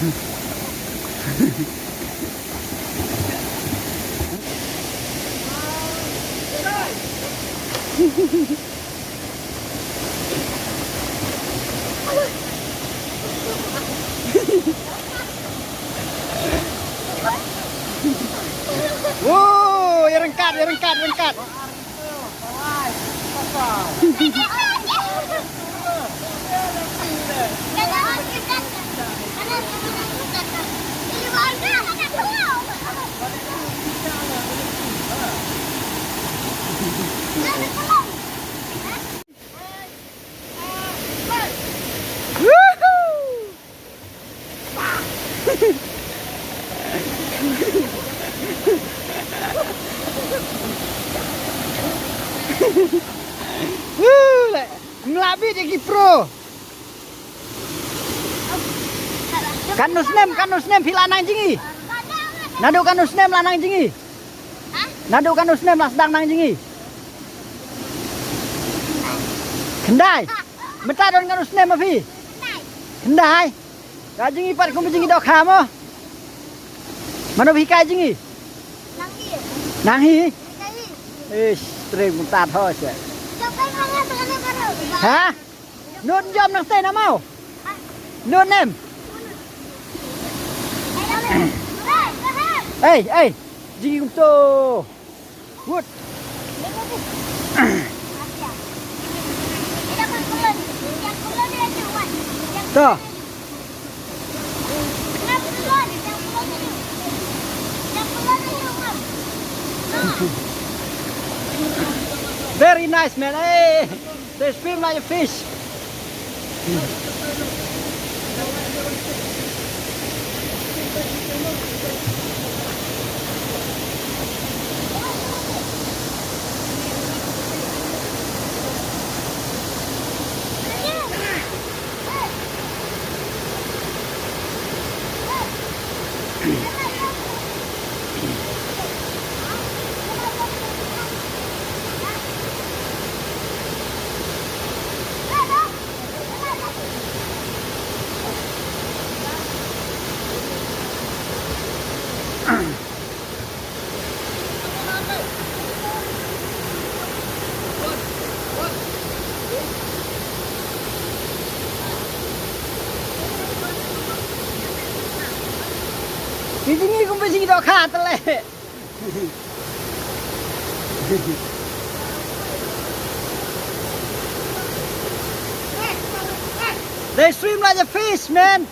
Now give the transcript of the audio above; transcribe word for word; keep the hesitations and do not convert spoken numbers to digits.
Wow, ïa ryngkat, ïa ryngkat, ryngkat. Woohoo! Woo, le. Mlabit ïa ki pro. Katno snem, katno snem phi la nang jngi? Naduh katno snem la nang jngi? Naduh katno snem la sdang nang jngi? Khyndai. Mynta don katno snem ma phi? Khyndai. Ka jngi pat kum jngi dohkha mo. Mano phi kai jngi? Nang hi. Ish, trei mynta tho sha. Ha? Nud jom nang tei na mau. Nud nem. Ei, ei. Jngi kumto. Wut. To. Very nice, man. Hey, they swim like a fish. Ki jngi kumba jngi dohkha te leh. They swim like a fish, man.